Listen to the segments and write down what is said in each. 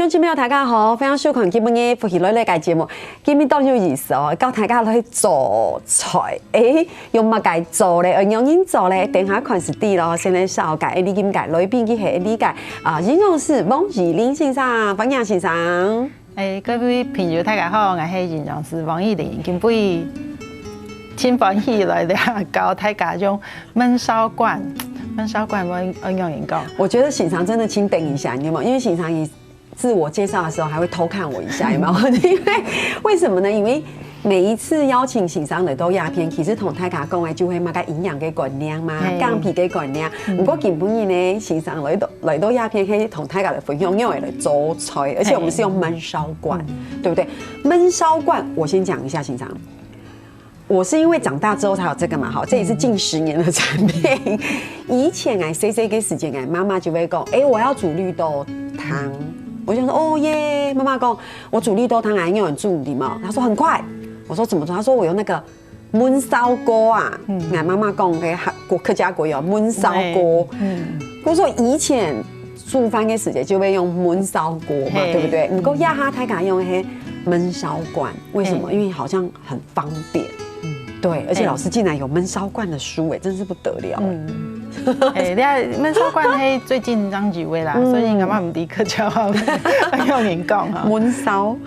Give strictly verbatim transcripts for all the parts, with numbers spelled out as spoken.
众朋友，大家好，欢迎收看今晡日福氣來了个節目。今日當有意思哦，教大家來做菜，誒，用麼个做咧？用仰般做咧？等下看就知咯。先來紹介，誒，今日个來賓佢係這个啊，營養師王益玲先生，歡迎先生。誒，各位朋友，大家好，𠊎係營養師王益玲，今晡日真歡喜來了，教大家用燜燒罐，燜燒罐愛愛仰般講？我觉得先生真的，請等一下，你有没有？因为先生也自我介绍的时候还会偷看我一下，有没有？因为为什么呢？因为每一次邀请先生來到這片，其实同大家講个就係麼个營養个觀念嘛，減肥个觀念。不过今晡日呢，先生來到來到這片，係同大家來分享仰般來做菜，而且我们是用焖燒罐，对不对？焖燒罐，我先讲一下，先生。 我是因为长大之后才有这个嘛，哈，这也是近十年的产品。以前哎，細細个時節哎，媽媽就會講，哎，我要煮綠豆湯。我就說，哦耶，媽媽講，我煮綠豆湯啊，你有煮的嗎？她說很快。我说怎么做？她说我有那个焖燒鍋啊。嗯，哎，媽媽講，哎，客客家國語哦，焖燒鍋。嗯，我说以前煮飯的時節就會用焖燒鍋嘛，对不对？不过這下大家用个焖燒罐，为什么？因为好像很方便。对，而且老师竟然有焖烧罐的书，哎，真是不得了。嗯，哎，你看焖烧罐係最近正有个啦，所以阿媽毋知客家話愛仰般講哈。焖烧，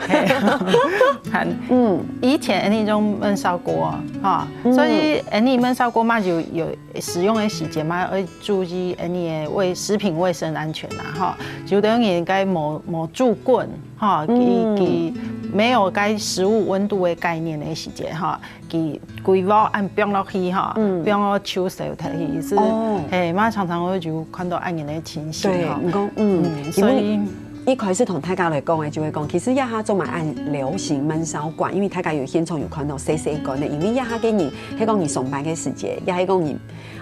係，嗯，以前恁樣用焖烧锅哈，所以恁樣焖烧锅嘛有有使用个時節嘛，愛注意恁樣个衛食品衛生安全啦哈。有个人該無無煮滾哈，佢佢沒有該食物溫度个概念个時節哈。 佢規鑊恁放落去哈，放到手燒忒去，係，係，嘛常常會有看到恁樣个情形哈。對，你講，嗯，所以一開始同大家來講个，就會講，其實這下做麼恁流行燜燒罐，因為大家有現場有看到細細罐个，因為這下个人，係講你上班个時節，也係講你，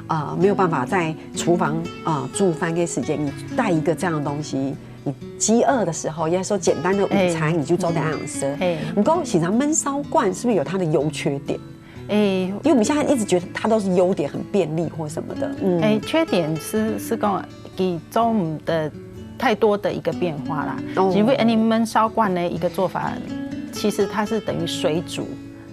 呃，沒有辦法在廚房啊、呃、煮飯个時間，你帶一個這樣的東西， 你飢餓的時候，也說簡單的午餐，哎，你就做得恁樣食。哎，毋過，實際上燜燒罐是不是有它的優缺點？哎，因為我們現在一直覺得它都是優點，很便利或什麼的。嗯，哎，缺點是是講佢做毋得太多的一個變化啦。哦，因為恁樣燜燒罐的一個做法，其實它是等於水煮。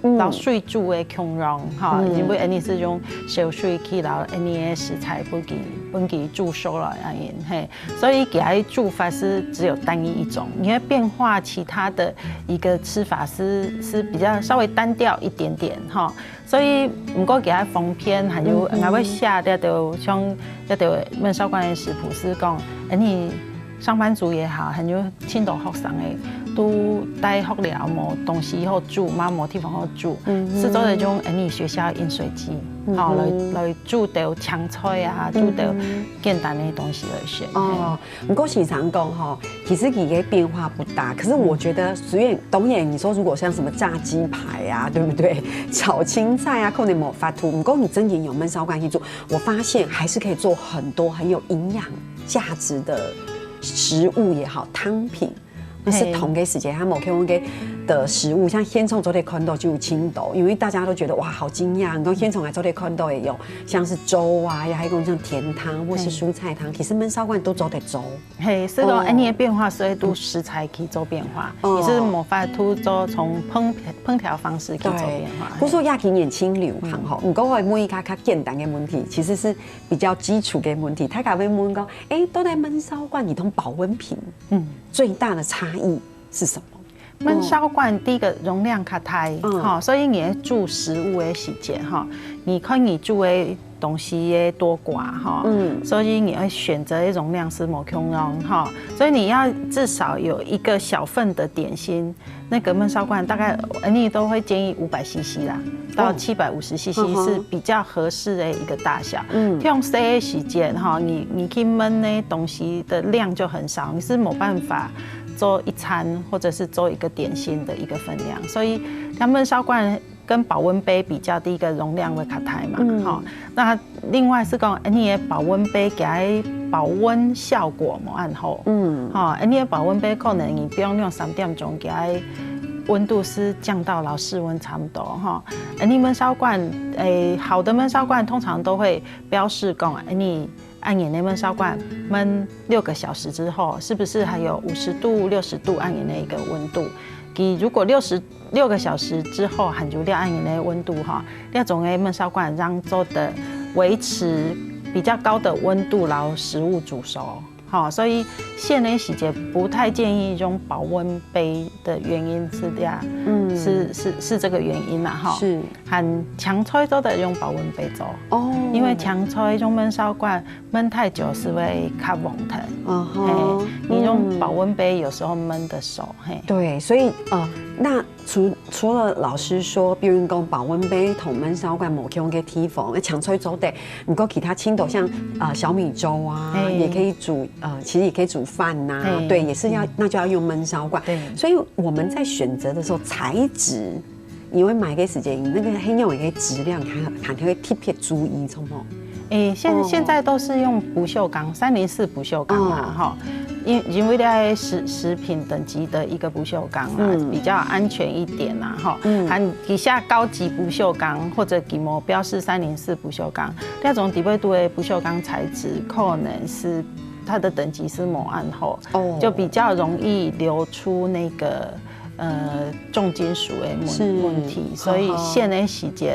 嗯，摎水煮个共樣哈，因為恁樣係用燒水去摎恁樣个食材分佢分佢煮熟了恁樣，嘿，所以佢个煮法係只有單一一種，你會變化其他的一個吃法係係比較稍微單調一點點哈。所以毋過佢个方便，還有𠊎會寫這兜像這兜焖燒罐个食譜係講，恁樣 上班族也好，還有盡多學生个，都大學了無東西好煮，嘛無地方好煮，係做得用恁樣學校飲水機，吼，來來煮兜青菜啊，煮兜簡單个東西來食。哦，毋過先生講吼，其實佢个變化不大，可是我覺得，雖然當然你說如果像什麼炸雞排啊，對不對？炒青菜啊，可能無法度。毋過你真正用燜燒罐去煮，我發現還是可以做很多很有營養 價值的食物也好，湯品，那係同个時間，佢無共樣个的食物，像現場做得看到就有盡多，因為大家都覺得哇，好驚訝。你講現場還做得看到也有，像是粥啊，也還有一種像甜湯或是蔬菜湯，其實燜燒罐都做得做。嘿，係講恁樣个變化，所以都食材去做變化，哦，也係無法度做從烹烹調方式去做變化。對，故所這幾年盡流行吼，毋過𠊎問一個較簡單个問題，其實係 比較基礎个問題，大家會問講，欸，到底燜燒罐佢同保溫瓶，嗯，最大的差異是什麼？燜燒罐第一個容量較大，嗯，吼，所以你愛煮食物个時節，吼，你看你煮个東西个多寡，吼，嗯，所以你愛選擇个容量係無共樣，吼，所以你要至少有一個小份的點心， 那個燜燒罐大概，呃，𠊎等都會建議五百C C啦，到七百五十C C是比較合適的一個大小。嗯，像細个時節吼，你你去燜个東西的量就很少，你是沒辦法做一餐或者是做一個點心的一個分量，所以像燜燒罐跟保溫杯比較，第一個容量會較大嘛，吼。那另外係講，欸，你个保溫杯佢个保溫效果無恁好。嗯，吼，欸，你个保溫杯可能你放兩三點鐘，佢个溫度係降到摎室溫差不多，吼。欸，你燜燒罐，欸，好的燜燒罐通常都會標示講，欸，你恁樣个燜燒罐燜六個小時之後，是不是還有五十度、六十度恁樣个一個溫度？佢如果六十，六個小時之後還有這恁樣个溫度吼，這種个燜燒罐正做得維持比較高的溫度，然後食物煮熟。吼，所以現在時節不太建議用保溫杯的原因是這樣，嗯，是是是這個原因啦吼。是，還青菜做得用保溫杯做，哦，因為青菜用燜燒罐燜太久是會較黃的，嗯哼，嘿，你用保溫杯有時候燜得熟，嘿。對，所以呃，那除除了老師說，比如講保溫杯同燜燒罐無共个地方，那青菜做得，不過其他青豆像呃小米粥啊，嘿，也可以煮呃，其實也可以煮飯呐，嘿，對，也是要那就要用燜燒罐。對，所以我們在選擇的時候材質。你會買个時間，你那個黑用一個質量，還還會特別注意，什麼？誒，現現在都是用不鏽鋼，三零四不鏽鋼啦，哈，因因為在食食品等級的一個不鏽鋼啦，比較安全一點啦，哈。嗯，還底下高級不鏽鋼或者底膜標示三零四不鏽鋼，那種底背度的不鏽鋼材質，可能是它的等級是某暗厚，哦，就比較容易流出那個呃重金属的問問題，所以現在時節。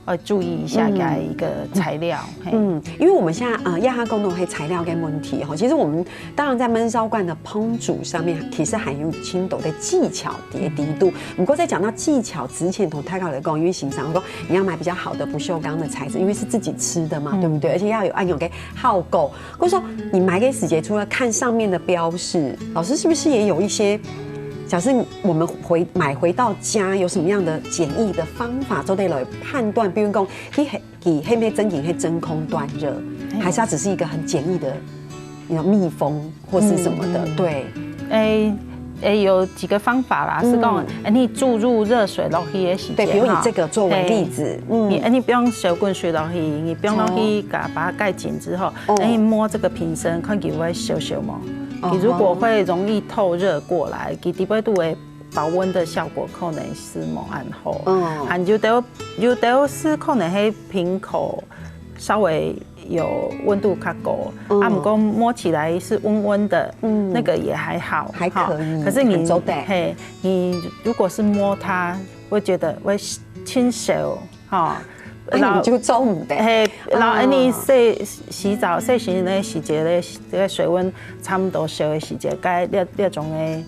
呃，注意一下該一個材料。嗯，因為我們現在呃，亞哈公都黑材料跟問題哈，其實我們當然在燜燒罐的烹煮上面，其實還有青豆的技巧疊底肚。不過在講到技巧之前，同大家來講，因為先生講你要買比較好的不鏽鋼的材質，因為是自己吃的嘛，對不對？而且要有按鈕給耗夠。或者說你買个時節，除了看上面的標示，老師是不是也有一些 假設我們回買回到家，有什麼樣的簡易的方法做得來判斷？比如講，佢係佢係毋係真正係真空斷熱，還是它只是一個很簡易的，你知道密封或是什麼的？對，誒誒，有幾個方法啦，是講，誒，你注入熱水落去的時間，對，比如以這個作為例子，嗯，你誒，你放燒滾水落去，你放落去，把把它蓋緊之後，誒，你摸這個瓶身，看佢會燒燒無？ 你如果會容易透熱過來，佢底背肚个保溫的效果可能是無恁好。嗯，還有兜有兜是可能係瓶口稍微有溫度較高，啊，不過摸起來是溫溫的，嗯，那個也還好，還可以，可是你做得，嘿，你如果是摸它，會覺得會輕燒，哈。 哎，你就做毋得。嘿，然後你洗洗澡、洗身个時節咧，這個水溫差不多燒个時節，該這這種个，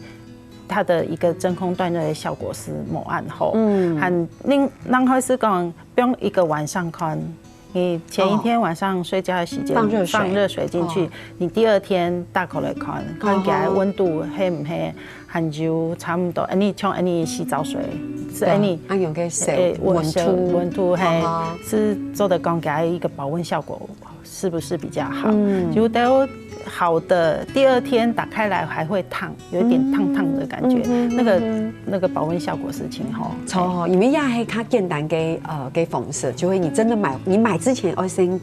它的一個真空斷熱的效果是無恁好。嗯，還另另外是講，放一個晚上看，你前一天晚上睡覺的時間放熱水，放熱水進去，你第二天打開來看，看起來溫度係毋係 還有差不多，恁呢像恁呢洗澡水，是恁呢，啊，用个燒，誒，溫度，溫度，嘿，是做得講佢个一個保溫效果是不是比較好？嗯，有的好的，第二天打開來還會燙，有一點燙燙的感覺，那個那個保溫效果是挺好。錯，因為也係較簡單个呃个方式，就會你真的買，你買之前要先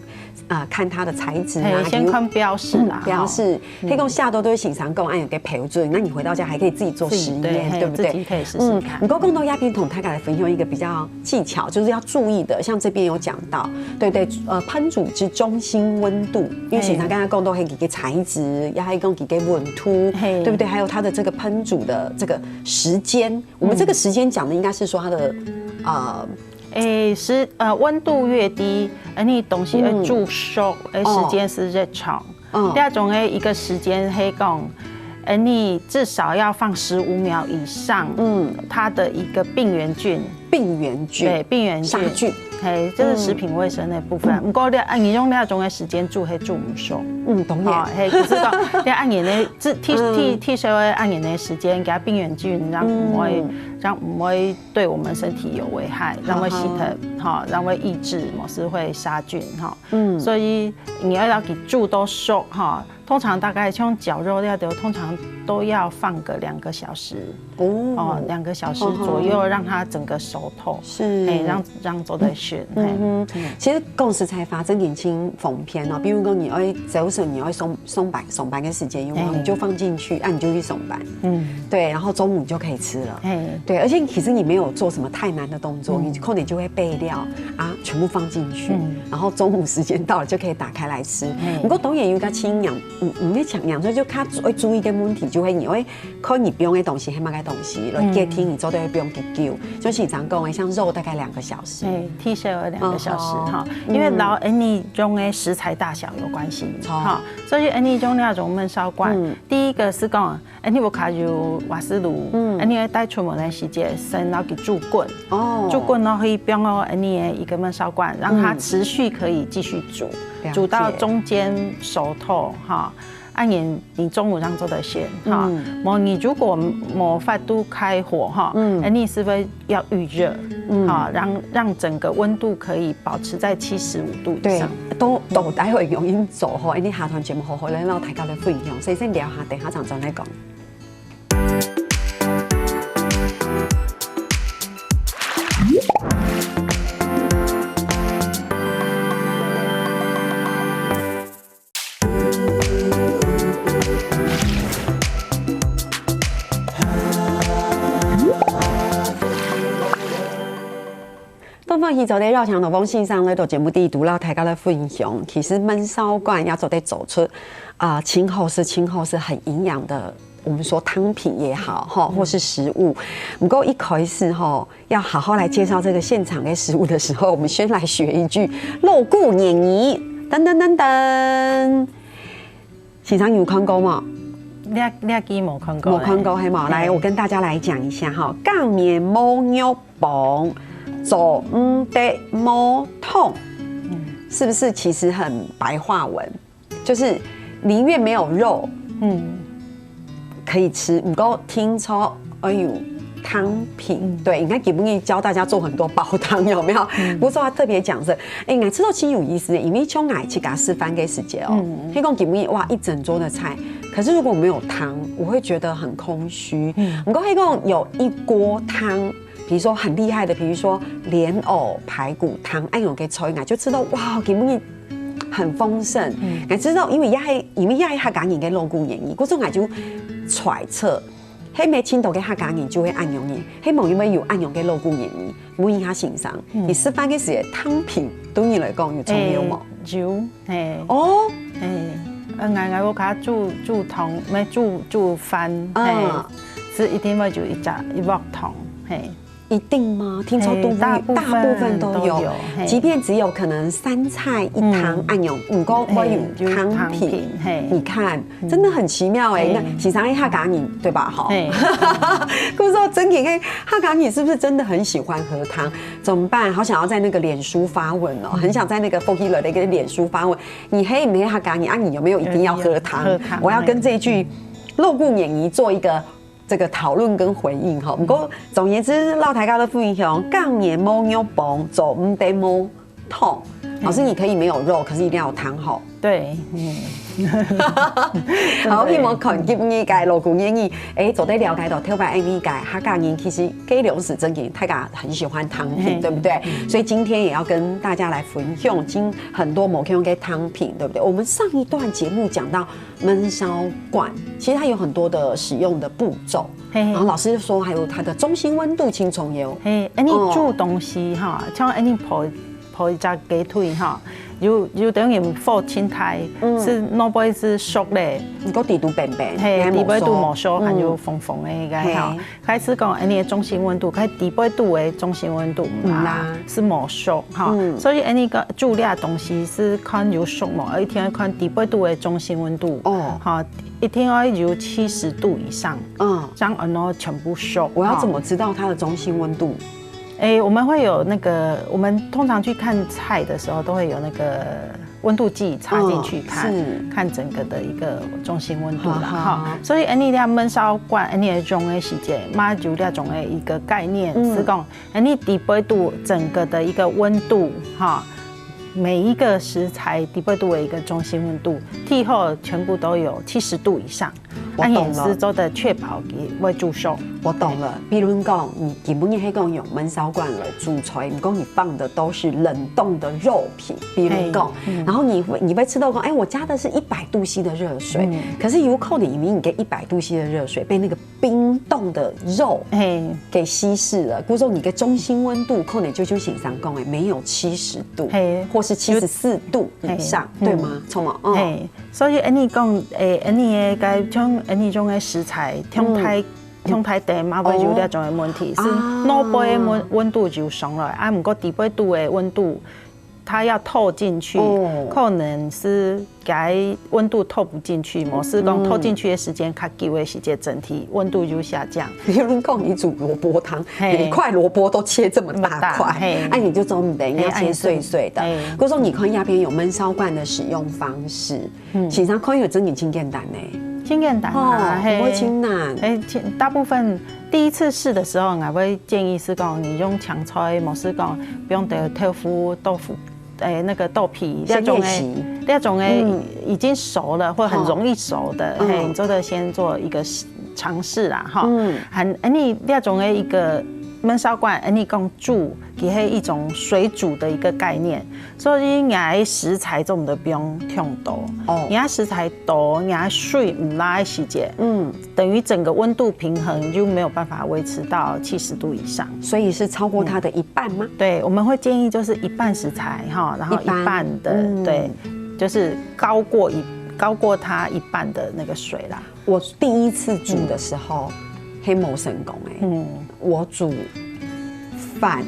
啊，看它的材質啊，先看標示啦，標示。嘿，講下都都是先生講，哎，有个標準，那你回到家還可以自己做實驗，對不對？自己可以試試看。嗯，不過講到這片同大家來分享一個比較技巧，就是要注意的，像這邊有講到，對不對？呃，烹煮之中心溫度，因為先生剛剛講到還有一個材質，也還有一個溫度，對不對？還有它的這個烹煮的這個時間，我們這個時間講的應該是說它的呃 誒，時呃溫度越低，誒，你東西會煮熟，誒，時間是越長。嗯，第二種誒一個時間係講，誒，你至少要放十五秒以上，嗯，它的一個病原菌，病原菌，對，病原菌殺菌，嘿，這是食品衛生的部分。不過你啊，你用那種的時間煮，係煮毋熟。嗯，當然。哦，嘿，就是講，你按你的，這提提提燒的按你的時間，給它病原菌，讓不會讓不會 對我們身體有危害，然後會死忒，哈，然後會抑制，嘛是會殺菌哈。嗯，所以你要要給煮到熟哈，通常大概像絞肉料理，通常都要放个两个小时。哦，两个小时左右，让它整个熟透，是，嘿，让让做得选，嘿，嗯，其实讲实在话，真的真方便哦。比如说你要早上你要上上班上班的时间，有没有？你就放进去，啊，你就去上班，嗯，对，然后中午就可以吃了，嘿，对，而且其实你没有做什么太难的动作，你可能就会备料啊，全部放进去，然后中午时间到了就可以打开来吃。不过当然有个清养，嗯，唔係清养，所以就较会注意个问题，就会你会看你放个东西，係么个东西，来决定你做得放几久。就像你常讲的，像肉大概两个小时，哎，剃须要两个小时哈，因为老恩你用的食材大小有关系哈，所以恩你用那种焖烧罐，第一个是讲，恩你屋下有瓦斯炉，恩你带出门的时节，先拿去煮滚，哦，煮滚然后可以放到恩你的一个焖烧罐，让它持续可以继续煮，煮到中间熟透哈。 啊，你你中午这样做得先哈，嗯，无你如果无法度开火哈，嗯，那你是不是要预热？嗯，哈，让让整个温度可以保持在七十五度以上。对，都都待会用音走吼，哎，你下段节目好好来让大家来分享，所以先聊下，等下再转来讲。 东方喜走的绕墙的风信上来到节目第一度，让大家来分享，其实焖烧罐要做得走出啊，清后是清后是很营养的，我们说汤品也好哈，或是食物。不过一开始哈，要好好来介绍这个现场的食物的时候，我们先来学一句肉骨鲇鱼，噔噔噔噔。先生有看过吗？你你记无看过？没看过，嘿嘛？来，我跟大家来讲一下哈，港面无肉 帮，做毋得无汤，是不是其实很白话文？就是宁愿没有肉，嗯，可以吃，不过听说，哎呦，汤品，对，你看吉姆尼教大家做很多煲汤，有没有？不是说他特别讲这，哎，你知道其实有意思的，因为像我自家示范的时节哦，嗯，可以讲吉姆尼哇一整桌的菜，可是如果没有汤，我会觉得很空虚。嗯，不过可以讲有一锅汤， 比如说很厉害的，比如说莲藕排骨汤，哎，有个菜，我就知道哇，根本很丰盛。嗯，我知道，因为也系因为也系客家人个老古言语，故所我就揣测，迄咩青岛个客家人就会安样呢，希望因为有安样个老古言语，问一下先生，你示范个时，汤品对你来讲有重要吗？有，嘿，哦，嘿，呃，我我屋下煮煮汤，咩煮煮饭，嗯，是一定会有一只一鑊汤，嘿。 一定吗？听说都会，大部分都有，即便只有可能三菜一汤，哎呦，五个会有汤品，你看，真的很奇妙哎。那其实一下赶紧对吧？哈，可是说真的，哎，哈赶紧是不是真的很喜欢喝汤？怎么办？好想要在那个脸书发文哦，很想在那个 f o k i 的一个脸书发文。你黑没哈赶紧啊？你有没有一定要喝汤？我要跟这一句露骨鲶鱼做一个 这个讨论跟回应哈。不过总而言之，老大家都分享，港面无肉帮，做毋得无汤。老师，你可以没有肉，可是一定要有汤哈。对，嗯。好，希望看今日个老古年语，哎，做得了解到，特别今日个客家人其实该料是真的，大家很喜欢汤品，对不对？所以今天也要跟大家来分享今很多某个汤品，对不对？我们上一段节目讲到 焖烧罐，其实它有很多的使用的步骤。然后老师说还有它的中心温度轻重油。嘿，哎，你煮东西哈，像哎你泡泡一只鸡腿哈，有有等于火轻开，是那杯是熟嘞，你个底肚扁扁，嘿，底背肚无熟，还有红红的个哈。 开始讲，哎，你个中心温度，开底背肚个中心温度啦，是无熟哈。所以哎，你个煮料东西是看有熟无，一定要看底背肚个中心温度哦，哈，一定要有七十度以上，嗯，这样哦全部熟。我要怎么知道它的中心温度？哎，我们会有那个，我们通常去看菜的时候都会有那个 温度计插进去看，是看整个的一个中心温度啦哈。所以，哎，你个焖烧罐，哎，你个用个时间，嘛有两种的一个概念，是讲，哎，你底背肚整个的一个温度哈，每一个食材底背肚的一个中心温度，最好全部都有七十度以上，我懂了那也是做得确保佢會煮熟。我懂了，比如讲，你根本你可以讲用焖烧罐来煮菜，你讲你放的都是冷冻的肉品，比如讲，然后你会你会吃到讲，哎，我加的是一百度C的热水，可是有可能因为你给一百度C的热水被那个冰冻的肉嘿，给稀释了，故所你的中心温度可能就像先生讲的，没有七十度，嘿或是七十四度以上，嘿对吗？错吗？嗯，嘿，所以恁呢讲，诶，恁呢个像恁呢种个食材，像太像太低嘛，会有这种的问题，是啊脑部的温温度就上来，啊，毋过底背肚的温度，它要透进去，哦可能是该温度透不进去，模式讲透进去的时间较久的时间，整体温度就下降。比如讲你煮萝卜汤，嘿你一块萝卜都切这么大块，那么大嘿哎，你就做不得，你要切碎碎的。嘿故所你看那边有焖烧罐的使用方式，嗯，其实可以有真正真简单呢。真简单啊，哦，嘿不会真难。哎，其大部分第一次试的时候，我会建议是讲，你用青菜，模式讲，不用得豆腐、豆腐，哎，那个豆皮，先那种练习哎，那种哎，嗯已经熟了或很容易熟的，嗯嘿，你做得先做一个尝试啦，哈。嗯很，哎，你那种的一个焖烧罐，哎，你讲煮，也是一种水煮的一个概念，所以你的食材做得不用忒多。哦你的食材多，你的水毋拉的时节，嗯，等于整个温度平衡就没有办法维持到七十度以上。所以是超过它的一半吗？对，我们会建议就是一半食材哈，然后一一半半的，嗯对，就是高过一高过它一半的那个水啦。我第一次煮的时候，黑毛神功哎，嗯，我煮饭，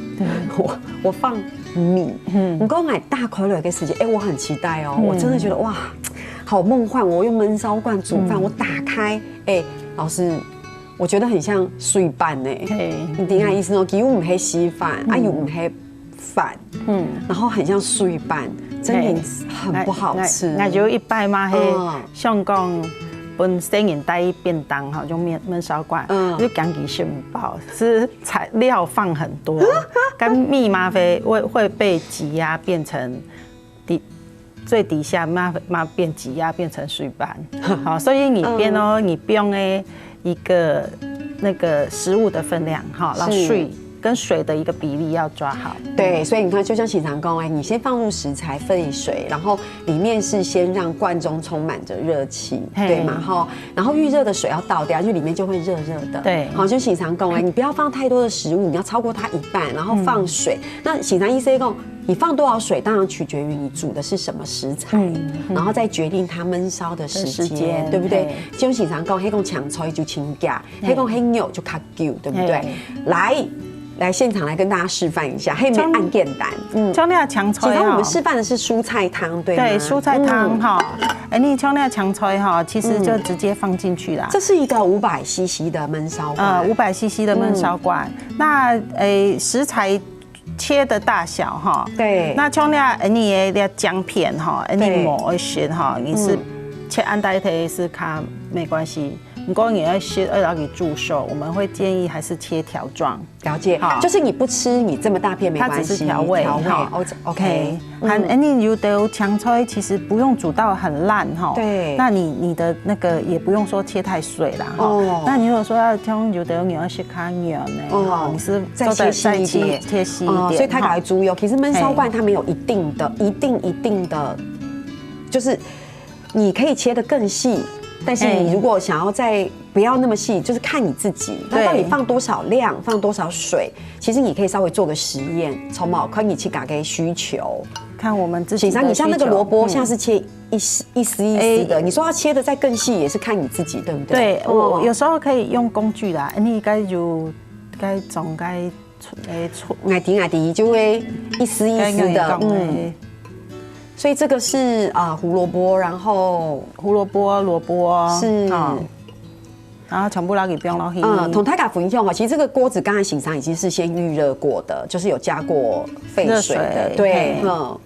我我放米，嗯，我刚买大口了一个时间，哎，我很期待哦，我真的觉得哇，好梦幻！我用焖烧罐煮饭，我打开，哎，老师，我觉得很像水粄呢。嘿，你懂我意思哦？其实我们黑稀饭，啊，又唔黑饭，嗯，然后很像水粄，真的很不好吃。那就一般嘛，嘿嗯，像讲本身人带便当哈，用面焖烧罐，嗯就讲其实不好，是材料放很多，跟密码会会会被挤压变成底最底下嘛嘛变挤压变成水粄，好，所以你变哦，你变诶一个那个食物的分量哈，然后是水跟水的一个比例要抓好。对，所以你看，就像平常讲，哎，你先放入食材沸水，然后里面是先让罐中充满着热气，嘿对嘛哈？然后预热的水要倒掉，就里面就会热热的。对好，就平常讲，哎，你不要放太多的食物，你要超过它一半，然后放水。那平常意思讲，你放多少水，当然取决于你煮的是什么食材，嗯然后再决定它焖烧的时间，时间对不对嘿？就平常讲，黑讲青菜就青加，黑讲黑牛就较久，对不对嘿？来，来现场来跟大家示范一下，黑没按键单，嗯。像那个青菜哈其实我们，示范的是蔬菜汤，对吗？对，蔬菜汤嗯哈，哎，你像那个青菜哈，其实就直接放进去啦。这是一个五百C C的焖烧罐，呃，五百C C的焖烧罐，那诶食材切的大小哈，对，那像那个你的那姜片哈，你对某一些哈，你是切按大体是看没关系。如果你要切二老给助手，我们会建议还是切条状。了解好，就是你不吃，你这么大片没它关系，只是调味调味哈，OK，嘿，还哎，你有的青菜其实不用煮到很烂哈。对那你你的那个也不用说切太碎啦哈。哦那你如果说要像有的你要切较软呢，哦哈，你是再做得切细一点再切切细一哦，点，所以他哈来猪油，其实焖烧罐它没有一定的，一定一定的，就是你可以切得更细，但是你哎如果想要再不要那么细，就是看你自己，那到底对放多少量，放多少水，其实你可以稍微做个实验，从某看你自家的需求。看我们自己的其实你像那个需求萝卜，嗯像是切一丝一丝一丝的，哎你说要切的再更细，也是看你自己，对不对？对，我哦有时候可以用工具啦，你应该有该总该出诶出，矮迪矮迪就会一丝一丝的，该用讲嗯，诶，所以这个是啊、胡萝卜，然后胡萝卜、萝卜是啊，然后全部拿给放落去，嗯，同大家分享哦，其实这个锅子刚才醒上已经是先预热过的，就是有加过沸水的，热水对嘿，嗯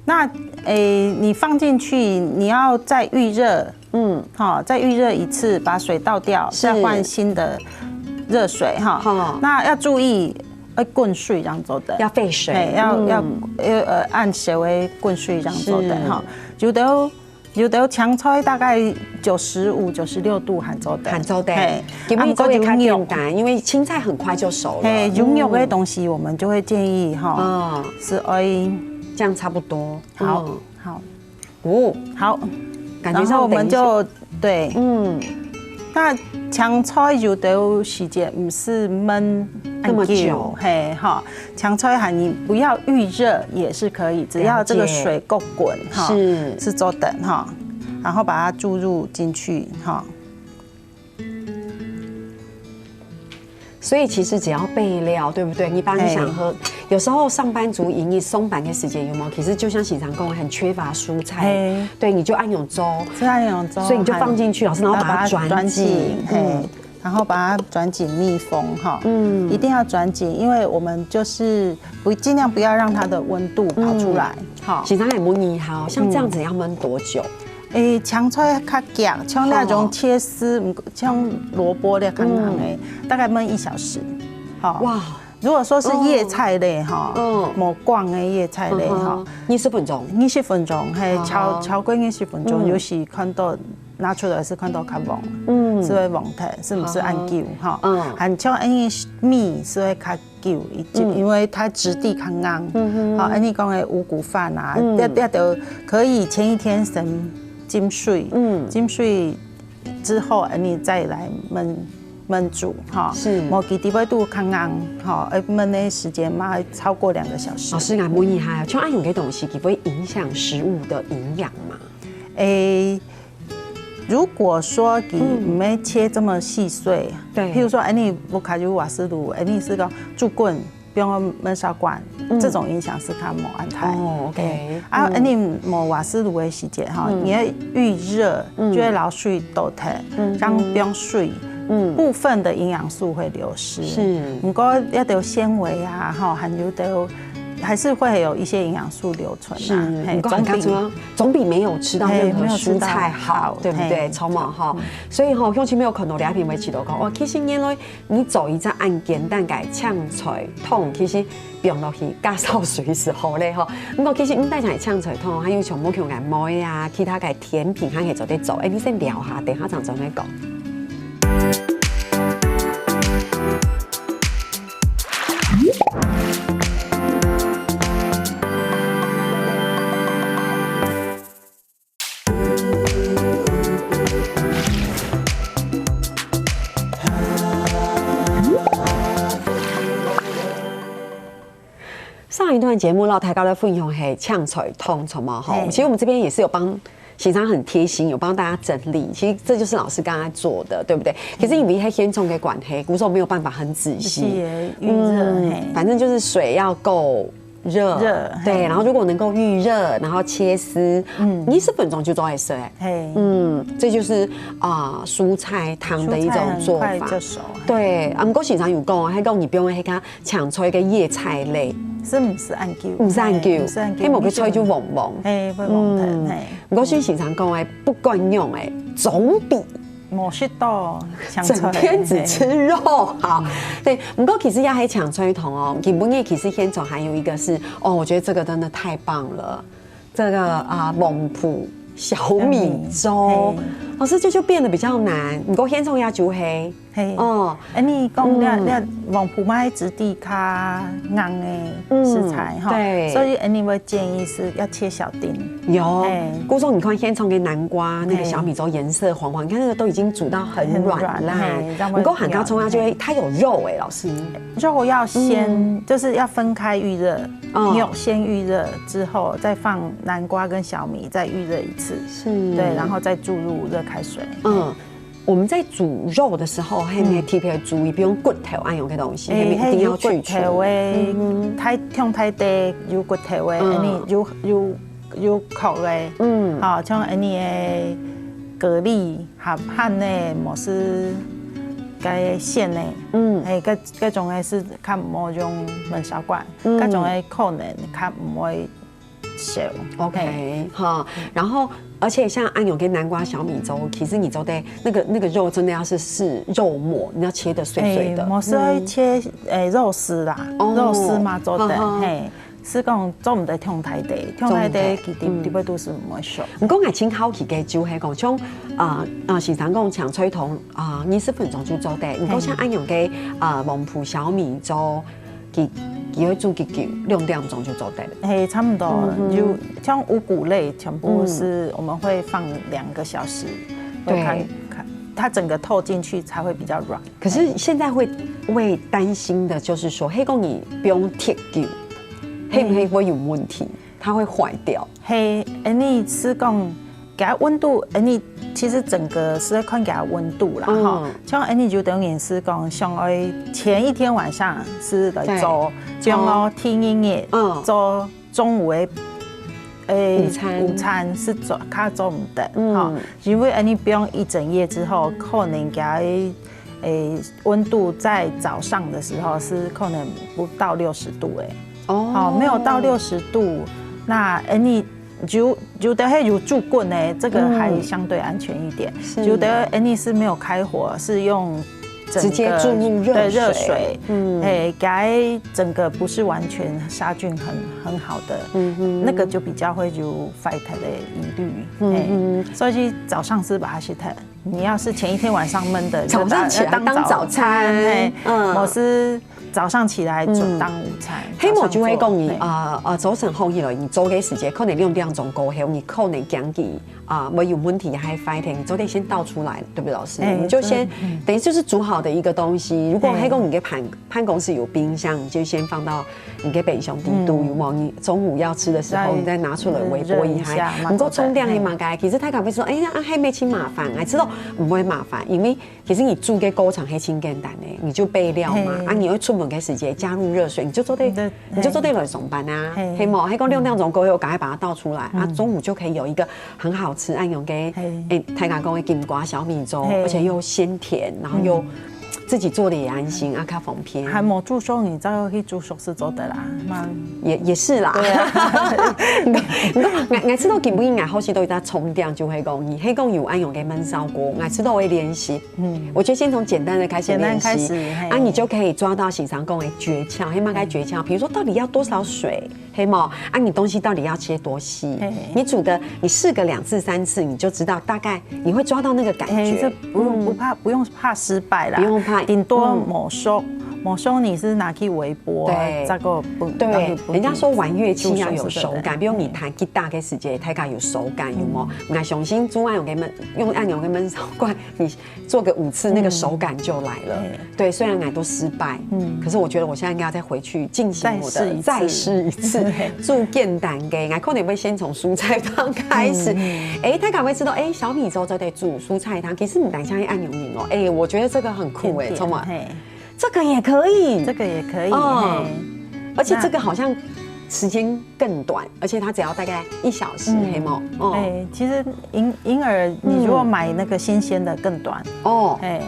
那诶，你放进去，你要再预热，嗯，哈，再预热一次，把水倒掉，是再换新的热水哈。好那要注意，愛滾水正做得，愛沸水，嘿，愛愛愛呃按時个滾水正做得吼。有兜有兜青菜大概九十五、九十六度還做得，還做得。嘿，因為做也較簡單，因為青菜很快就熟了。嘿，有肉个東西我們就會建議哈，哦，是愛這樣差不多。好，好，哦，好，感覺然後我們上等一下就對，嗯，那青菜有的時間毋使燜那麼很久久，嘿哈，青菜哈，你不要預熱也是可以，只要這個了解水夠滾哈，是是做得哈，然後把它注入進去哈。所以其實只要備料，對不對？你把你想喝，有時候上班族營業鬆綁的時間有沒有？其實就像先生講，很缺乏蔬菜，嘿，對，你就愛用粥，是愛用粥，所以你就放進去，老師，然後把它把它轉緊轉緊，，嘿嗯，然後把它轉緊密封哈，嗯一定要轉緊，因為我們就是不盡量不要讓它的溫度跑出來哈。先生也問你哈，像這樣子要燜多久？誒，青菜較遽，像那種切絲，像蘿蔔咧，剛剛誒，大概燜一小時。好，哇，如果說是葉菜類哈，嗯無梗个葉菜類哈，二十分鐘，二十分鐘，嘿，好超超過二十分鐘，有時看到拿出來是看到較黃，嗯是會黃忒，是毋是恁久哈？嗯還像恁米是會較久一點，因為它質地較硬。好，恁你講个五穀飯啊，這這都可以前一天先浸水，嗯浸水之後，恁你再來燜燜煮哈。是無佢底背肚較硬哈，愛燜个時間嘛超過兩個小時老。師，𠊎問一下，像恁樣个東西，佢會影響食物的營養嗎？誒，如果說你毋係切這麼細碎，對譬如說，哎，你屋下有瓦斯爐，哎，你係講煮滾，毋用燜燒罐，這種影響係較無恁大。哦，OK對啊，哎，你無瓦斯爐个時節哈，你愛預熱，就會摎水倒忒，這樣毋用水，嗯部分的營養素會流失。是毋過一兜纖維啊，哈，還有兜還是會有一些營養素留存是，啊。嘿毋過很總比重要，總比沒有吃到任何嘿沒有吃到蔬菜好，好對不對？嘿超毛哈。所以吼，鄉親朋友看到這片會知道講，哦，其實原來你做一隻恁簡單个青菜湯，其實放落去加燒水就好咧吼。毋過其實毋單淨係青菜湯，還有像無共个糜啊，其他个甜品還可以做得做。哎，你先尞下，等下正轉來講。 上一段節目，老師頭先分享係青菜湯，著無？吼，嘿其實我們這邊也是有幫，先生很貼心，有幫大家整理。其實這就是老師剛剛做的，對不對？可是因為係現場个關係，故所沒有辦法很仔細。是預熱，嘿，反正就是水要夠熱，熱對，嘿然後如果能夠預熱，然後切絲，嗯，二十分鐘就做得熟。嘿，嗯，這就是啊、蔬菜湯的一種做法蔬菜很快就。熟。對，啊，毋過先生有講，還講你不用那個青菜个葉菜類，係毋係恁久？毋使恁久，嘿毋使恁久，那某個菜就黃黃。嘿，會黃忒，嘿，毋過先生講誒，不管用誒，總比無食到青菜，整天只吃肉好。對，毋過其實也係青菜湯哦，基本上其實現場還有一個是，哦，我覺得這個真的太棒了。這個啊，黃瓠小米粥，嘿老師這就變得比較難。毋過現場也煮黑，嘿，哦，哎，你講嗯這這黃瓠嘛質地較硬的食材哈，嗯對所以哎，你會建議係要切小丁，有嘿。故所你看現場的南瓜那個嘿小米粥顏色黃黃，你看那個都已經煮到很軟啦很軟嘿。這樣會毋過還較重要就係它有肉誒，老師。肉要先就是要分開預熱，哦肉先預熱之後，再放南瓜跟小米再預熱一次，是對，然後再注入熱開水。嗯，我們在煮肉的時候，還沒特別注意，比如骨頭啊，有个東西，還哎，沒一定要去除。嘿，有骨頭的，太像太多有骨頭的，嗯哎，你有有有殼的，嗯，好，像哎你的蛤蜊、鹹鹹的，無係該鮮的，嗯哎，該該種的係較毋好用燜燒罐，嗯該種的可能較毋會熟。 OK，好，然後而且像恁樣个南瓜小米粥，其實你做得那個那個肉真的要是是肉末，你要切得碎碎的。欸，無係愛切，欸，肉絲啦，哦，肉絲嘛做得，哦，哦，嘿，係講做毋得忒大垤，忒大垤佢裡背肚係毋會熟。毋過𠊎盡好奇个就係講，像啊啊先生講像菜頭啊二十分鐘就做得，毋過像恁樣个啊黃焖小米粥， 佢佢會煮幾久，兩點鐘就做得了。嘿，差不多，嗯哼，有像五穀類全部是我們會放兩個小時，嗯，對，看看它整個透進去才會比較軟。可是現在會會擔心的就是說，係講你放忒久，會不會會有問題？它會壞掉？嘿，恁呢係講 佢个溫度，恁呢其實整個係愛看佢个溫度啦，吼。嗯。像恁呢有兜人係講，想愛前一天晚上係來做，再做。比如講第二日，嗯，做中午个，欸，午餐。午餐係做，較做毋得，嗯，吼。因為恁呢放一整夜之後，可能佢个，欸，溫度在早上的時候是可能不到六十度，欸。哦。哦，沒有到六十度，那恁呢 有有的係有煮滾的，這個還相對安全一點。嗯。是。有的恁呢係沒有開火，是用整個，直接注入熱水。對，熱水。嗯。欸，該整個不是完全殺菌很很好的，嗯哼，那個就比較會有壞忒的疑慮。嗯哼。欸，所以早上係毋好食忒。 你要是前一天晚上燜的，早上起來當早餐，就當，當早餐，嘿，嗯。無係早上起來做當午餐，嗯。係無就係講你，早上做，嘿。啊啊，早晨好起來，你做个時間可能兩點鐘過後，你可能驚佢啊，會有問題還壞忒，你做得先倒出來，對不對，老師？哎，你就先，對，嗯。等於就是煮好的一個東西。如果，嘿。係講你个盤 辦公室有冰箱，你就先放到你个冰箱底肚，嗯。有無？你中午要吃的時候，再，你再拿出來微波一下。嗯，熱一下，毋過重點係麼个？其實大家會說，哎呀，啊，還沒盡麻煩，哎，這都毋會麻煩，因為其實你煮个過程還盡簡單的，你就備料嘛，嘿。啊，你愛出門个時間加入熱水，你就做得，對，你就做得來上班啊，嘿。係無？係講兩點鐘過後，趕快把它倒出來，啊，嗯。中午就可以有一個很好吃，恁樣个，嘿。哎，大家講个金瓜小米粥，嘿。而且又鮮甜，然後又，嗯。 自己做得也安心，啊，較方便。還無煮熟，你再去煮熟食做得啦，嘛。也也是啦。對啊。毋過，𠊎𠊎知道今晡日𠊎好食到一隻重點，就係講，你係講有恁樣个燜燒鍋，𠊎知道會練習。嗯。我覺得先從簡單的開始練習，簡單開始，嘿。啊，你就可以抓到先生講个訣竅，係麼个訣竅？比如說，到底要多少水？ 係無？啊，你東西到底要切多細？嘿。你煮個，你試個兩次、三次，你就知道大概，你會抓到那個感覺。嘿，這不用，嗯。不怕，不用怕失敗啦。不用怕。頂多，嗯。無熟，無熟你係拿去微波啊，對。再過分，對，拿去分，人家說玩樂器要有手感，煮熟食的。比如你彈吉他个時節，大家有手感，有無？嗯。𠊎相信煮恁樣个燜，用恁樣个燜燒罐，你 做個五次，那個手感就來了。嗯。對，雖然𠊎都失敗，嗯。可是我覺得我現在應該再回去進行我的，再試一次。再試一次，對。煮簡單个，𠊎可能會先從蔬菜湯開始。嗯，嗯。哎，大家會知道，哎，小米粥做得煮蔬菜湯，其實毋單淨係恁樣哦。哎，我覺得這個很酷哎，甜點，充滿。嘿。這個也可以。這個也可以，哦。嘿。而且這個好像時間更短。 而且它只要大概一小時，嗯。係無？哦。哎，其實嬰，嬰兒你如果買那個新鮮的更短。嗯。哦。哎，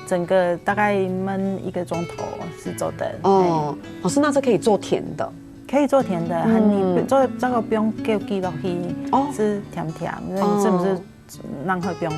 整個大概燜一個鐘頭係做得。哦，嘿。老師，那這可以做甜的？可以做甜的，嗯。你做，這個毋用澀佢落去，哦。係甜甜，那你係毋係 哦。讓佢毋用燙。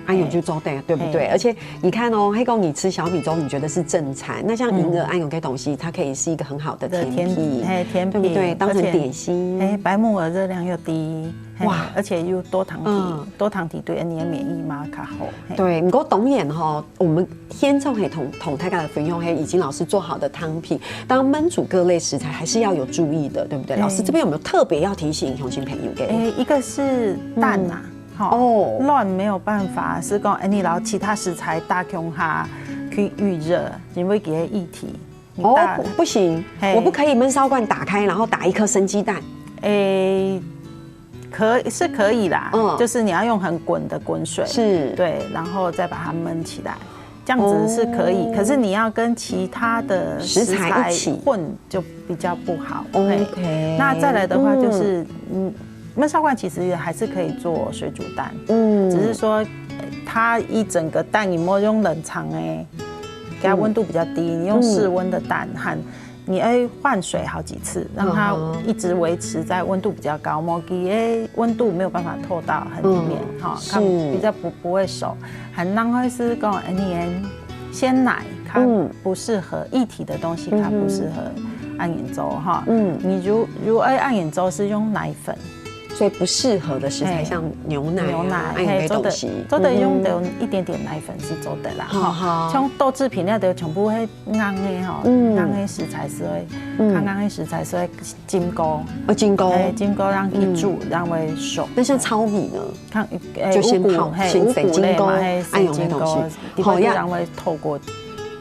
哎喲，嘿。就做得，對不對？嘿。而且你看哦，係講你吃小米粥，你覺得是正餐，那像銀耳，嗯。哎喲，這東西，它可以是一個很好的甜品，的甜，嘿，甜品，對不對？當成點心。而且，嘿，白木耳熱量又低，嘿，哇。而且又多醣體，嗯。多醣體對你的免疫嘛較好，嘿。對，毋過當然吼，我們 現在係同，同大家分享係已經老師做好的湯品，當燜煮各類食材還是要有注意的，對不對？嘿。老師這邊有沒有特別要提醒鄉親朋友的？哎，一個是蛋啊，嗯。吼，哦。卵沒有辦法係講，哎，你摎其他食材搭共下去預熱，因為佢个液體，你搭，哦，不，不行，嘿。我不可以燜燒罐打開，然後打一顆生雞蛋。哎，可，是可以啦，嗯。就是你要用很滾的滾水，是。對，然後再把它燜起來。 這樣子是可以，哦。可是你要跟其他的食材一起。食材混就比較不好。嘿。OK。那再來的話就是，嗯。嗯，燜燒罐其實也還是可以做水煮蛋，嗯。只是說，呃，它一整個蛋你莫用冷藏欸，給它溫度比較低，嗯。你用室溫的蛋和你要换水好几次，让它一直维持在温度比较高，莫给个温度没有办法透到很里面哈，它比较不不会熟。很浪费是讲，哎，你鲜奶它不适合，液体的东西它不适合按研究哈。嗯，你如如果按研究是用奶粉，所以不适合的食材像牛奶、牛奶、按研究东西，做得用的一点点奶粉是做得啦哈。像豆制品那个全部会 硬个吼，硬个食材所以，看硬个食材所以浸过，哦，浸过，哎，浸过让去煮，让会熟。那像糙米呢？看，就先泡，先洗浸过，哎，用个东西，好呀，让会透过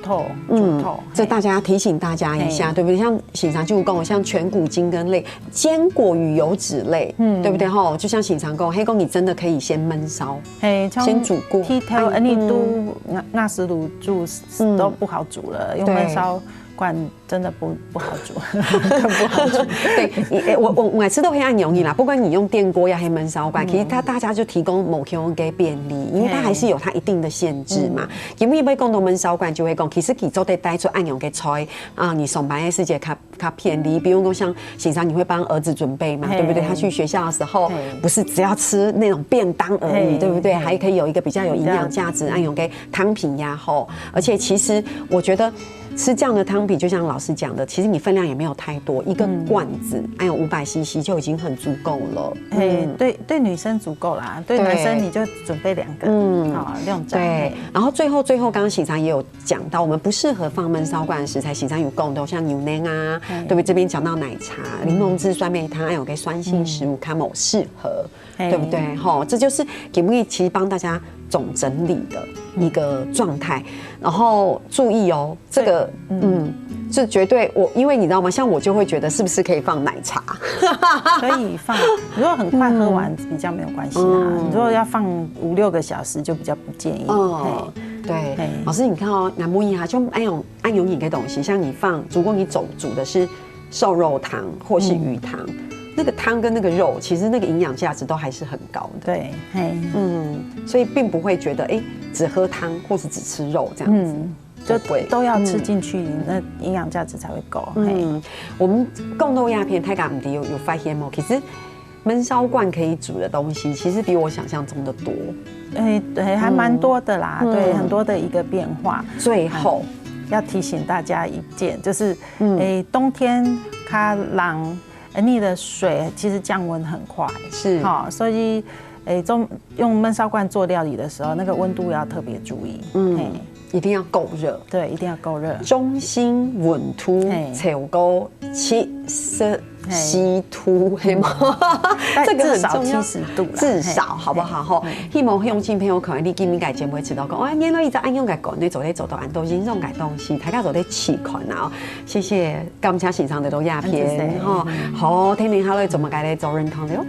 透，嗯，透。这大家提醒大家一下，对不对？像平常就讲，像全谷精跟类，坚果与油脂类，嗯，对不对？吼，就像平常讲，黑公，你真的可以先焖烧，嘿，先煮过，剃头，哎，你都那那时候煮都不好煮了，用焖烧。 罐真的不不好煮，不好煮。对，我我我每次都会按容易啦，不管你用电锅也黑焖烧罐，其实它大家就提供某种个便利，因为它还是有它一定的限制嘛。因为一般讲到焖烧罐就会讲，其实你做得带出按容个菜啊，你上班的时间较较便利，比如说像平常你会帮儿子准备嘛，对不对？他去学校的时候，不是只要吃那种便当而已，对不对？还可以有一个比较有营养价值，按容个汤品呀吼。而且其实我觉得 吃这样的汤品，就像老师讲的，其实你分量也没有太多，一个罐子，哎呦，五百 C C 就已经很足够了。哎，对，对女生足够啦，对男生你就准备两个，嗯，好，两对。然后最后最后，刚刚醒常也有讲到，我们不适合放焖烧罐的食材，醒常有讲到像牛奶啊，对不对？这边讲到奶茶、柠檬汁、酸梅汤，还有个酸性食物，它们适合。 对不对？吼，这就是节目其实帮大家总整理的一个状态。然后注意哦，这个，嗯，这绝对我，因为你知道吗？像我就会觉得是不是可以放奶茶？可以放，如果很快喝完比较没有关系啦。你如果要放五六个小时，就比较不建议。哦，对，老师你看哦，南木一哈，就哎呦，按容易个东西，像你放，如果你煮煮的是瘦肉汤或是鱼汤，那个汤跟那个肉，其实那个营养价值都还是很高的。对，嘿，嗯，所以并不会觉得哎，只喝汤或是只吃肉这样子，就都要吃进去，那营养价值才会够。嗯，我们共同鸦片太感唔知有有发现吗？其实焖烧罐可以煮的东西，其实比我想象中的多。哎，对，还蛮多的啦，对，很多的一个变化。最后要提醒大家一件，就是，哎，冬天它冷，哎，你的水其实降温很快，是哈，所以，哎，中用焖烧罐做料理的时候，那个温度要特别注意。嗯，一定要够热，对，一定要够热。中心温度超过七十 C two，黑吗？这个很重要，七十度，至少好不好？吼，希望乡亲朋友可能你今天个节目会知道讲，哦，原来一直按样个讲，你做得做到按多，人生个东西，大家做得试看啊。谢谢，感谢先生的多鸦片，吼，好，天明好了，怎么改来做人堂了？